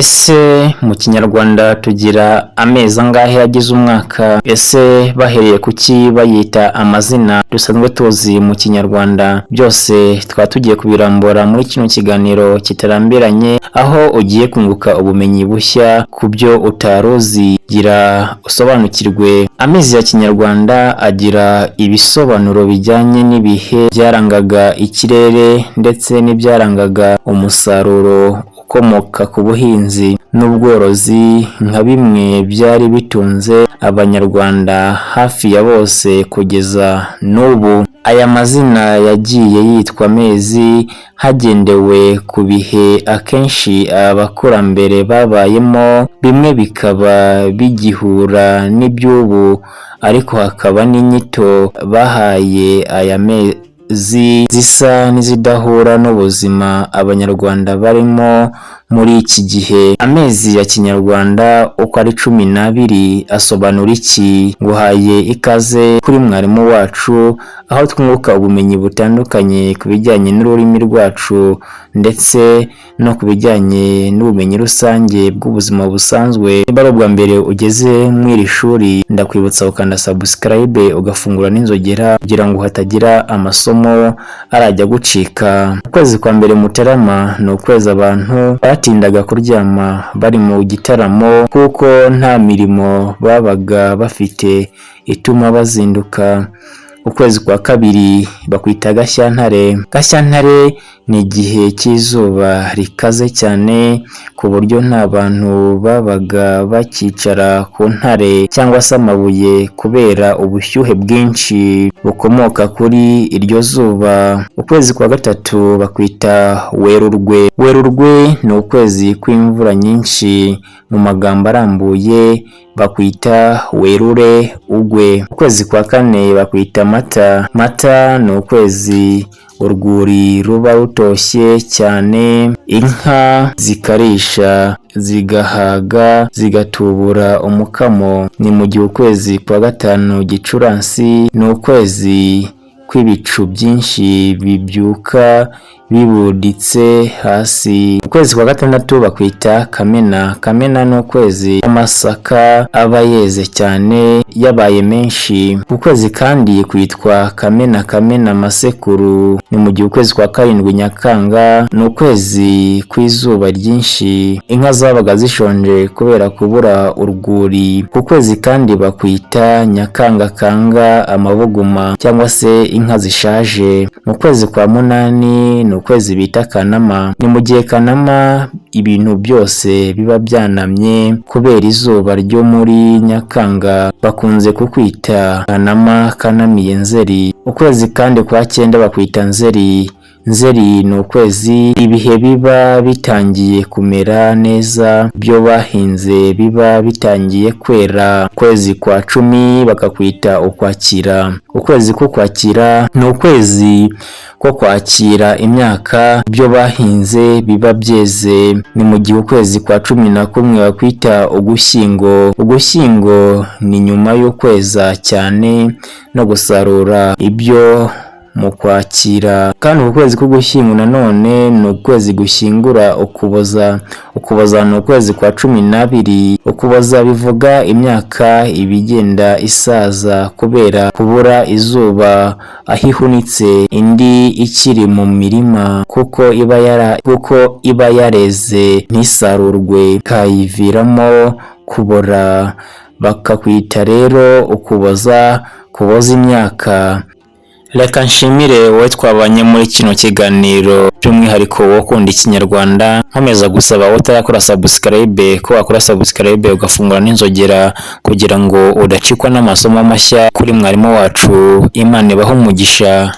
Ese mu Kinyarwanda tugira amezi angahe agize umwaka? Ese bahereye kuki bayita amazina dusanzwe tuzi mu Kinyarwanda? Byose twaba tugiye kubirambura muri kino kiganiro kitarambiranye, aho ugiye kunguka ubumenyi bushya ku byo utari uzi. Gira usobanukirwe. Amezi ya Kinyarwanda agira ibisobanuro bijyanye n'ibihe byarangaga ikirere ndetse n'ibyarangaga umusaruro ukomoka ku buhinzi n'ubworozi, nka bimwe byari bitunze Abanyarwanda hafi ya bose kugeza n'ubu. Aya mazina yagiye yitwa amezi hagendewe ku bihe akenshi abakurambere babayemo, bimwe bikaba bigihura n'iby'ubu, ariko hakaba n'inyito bahaye aya mezi zisa n'izidahura n'ubuzima Abanyarwanda barimo muri iki gihe. Amezi ya Kinyarwanda uko ari 12 asobanura iki? Nguhaye ikaze kuri mwarimu wacu, aho twunguka ubumenyi butandukanye ku bijyanye n'ururimi rwacu ndetse no ku bijyanye n'ubumenyi rusange bw'ubuzima busanzwe. Niba ari ubwa mbere ugeze muri iri shuri, ndakwibutsa gukanda subscribe, ugafungura n'inzogera kugira ngo hatagira amasomo arajya gucika. Ukwezi kwa mbere, Mutarama, ni ukwezi abantu batindaga kuryama bari mu gitaramo, kuko nta mirimo babaga bafite ituma bazinduka. Ukwezi kwa kabiri bakwita Gashyantare. Gashyantare ni igihe cy'izuba rikaze cyane, ku buryo nta bantu babaga bakicara ku ntare cyangwa se amabuye kubera ubushyuhe bwinshi bukomoka kuri iryo zuba. Ukwezi kwa gatatu bakwita Werurwe. Werurwe ni ukwezi kw'imvura nyinshi, mu magambo arambuye bakwita werure ugwe. Ukwezi kwa kane bakwita Mata. Mata ni ukwezi urwuri ruba rutoshye cyane, inka zikarisha zigahaga, zigatubura umukamo. Ni mu gihe ukwezi kwa gatanu, Gicurasi, ni ukwezi kw'ibicu byinshi bibyuka bibuditse hasi. Ukwezi kwa gatandatu bakwita Kamena. Kamena ni ukwezi amasaka aba yeze cyane, yabaye menshi. Ukwezi kandi kwitwa Kamena, Kamena masekuru. Ni mu gihe ukwezi kwa karindwi, Nyakanga, ni ukwezi kw'izuba ryinshi, inka zabaga zishonje kubera kubura urwuri. Ku kwezi kandi bakwita Nyakanga kanga amabuguma, cyangwa se inka zishaje. Mu kwezi kwa munani ni ukwezi bita Kanama. Ni mu gihe Kanama ibintu byose biba byanamye kubera izuba ryo muri Nyakanga, bakunze kukwita Kanama kanamiye Nzeri. Ukwezi kandi kwa cyenda bakwita Nzeri. Nzeri ni ukwezi ibihe biba bitangiye kumera neza, ibyo bahinze biba bitangiye kwera. Ukwezi kwa 10 bakakwita Ukwakira. Ukwezi k'Ukwakira ni ukwezi ko kwakira imyaka, ibyo bahinze biba byeze. Ni mu gihe ukwezi kwa 11 bakwita Ugushyingo. Ugushyingo ni nyuma y'ukweza cyane no gusarura ibyo mu Kwakira. Kandi uku kwezi k'Ugushyingo nanone ni ukwezi gushyingura Ukuboza. Ukuboza ni ukwezi kwa 12. Ukuboza bivuga imyaka iba igenda isaza kubera kubura izuba aho ihunitse, indi ikiri mu mirima, kuko iba yareze ntisarurwe, ikayiviramo kubora. Bakakwita rero Ukuboza, kuboza imyaka. Reka nshimire wowe twabanye muri kino kiganiro, by'umwihariko wowe ukunda Ikinyarwanda. Nkomeza gusaba wowe utarakora subscribe ko wakora subscribe, ugafungura n'inzogera kugira ngo udacikwa n'amasomo mashya kuri mwarimu wacu. Imana ibahe umugisha.